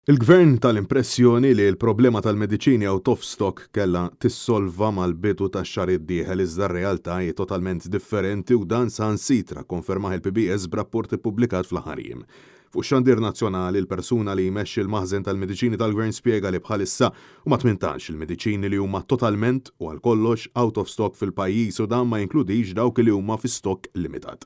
Il-Gvern ta l-impressjoni li l-problema tal-mediċini out of stock kellha tissolva mal-bidu tax-xahar id-dieħel iżda r-realtà hi totalment differenti u dan saħansitra kkonfermah il-PBS b'rapport ippubblikat fl-aħħar jiem. Fuq ix-xandir nazzjonali, l-persuna li jmexxi l-maħżen tal-mediċini tal-Gvern spjega li bħalissa huma 18 il-mediċini li huma totalment u għal kollox out of stock fil-pajjiż u dan ma jinkludix dawk li huma fi stock limitat.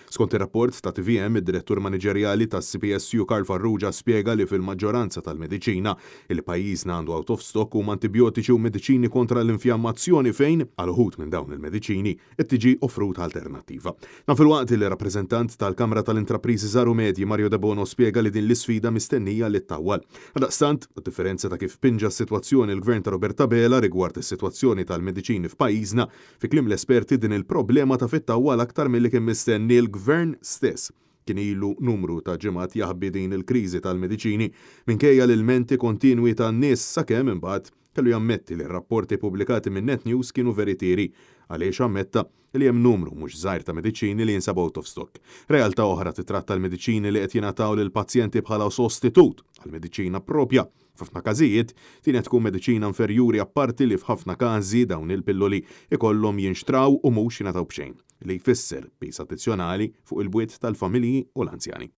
Skont ir-rapport ta' tvm, id-Direttur Maniġerjali tas-CPSU Karl Farrugia spjega li fil-maġġoranza tal-mediċina li pajjiżna għandu out of stock huma antibjotiċi u mediċini kontra l-infjammazzjoni fejn, għal uħud minn dawn il-mediċini, qed tiġi offruta alternattiva. Dan filwaqt li rappreżentant tal-Kamra tal-Intrapriżi Żgħar u Medji Mario Debono spjega li din l-isfida mistennija li ttawwal. Għaldaqstant, għad-differenza ta' kif pinġa s-sitwazzjoni l-Gvern ta' Robert Abela rigward is-sitwazzjoni tal-mediċini f'pajjiżna, Fi kliem l-esperti din il-problema taf ittawwal aktar milli kien mistenni l-Gvern stess kien ilu numru ta' ġimgħat jaħbi din il-kriżi tal-mediċini minkejja l-ilmenti kontinwi tan-nies sakemm imbagħad kellu jammetti li r-rapporti pubblikati minn Net News kienu veritieri għaliex ammetta li hemm numru mhux żgħir ta' mediċini li jinsabu out of stock. Realtà oħra titratta l-mediċini li qed jingħataw lill-pazjenti bħala sostitut għall-mediċina proprja. F'ħafna każijiet, din qed tkun mediċina inferjuri apparti li f'ħafna każi dawn il-pilloli ikollhom jinxtraw u mhux jingħataw b'xejn, li jfisser piż addizzjonali fuq il-bwiet tal-familji u l-anzjani.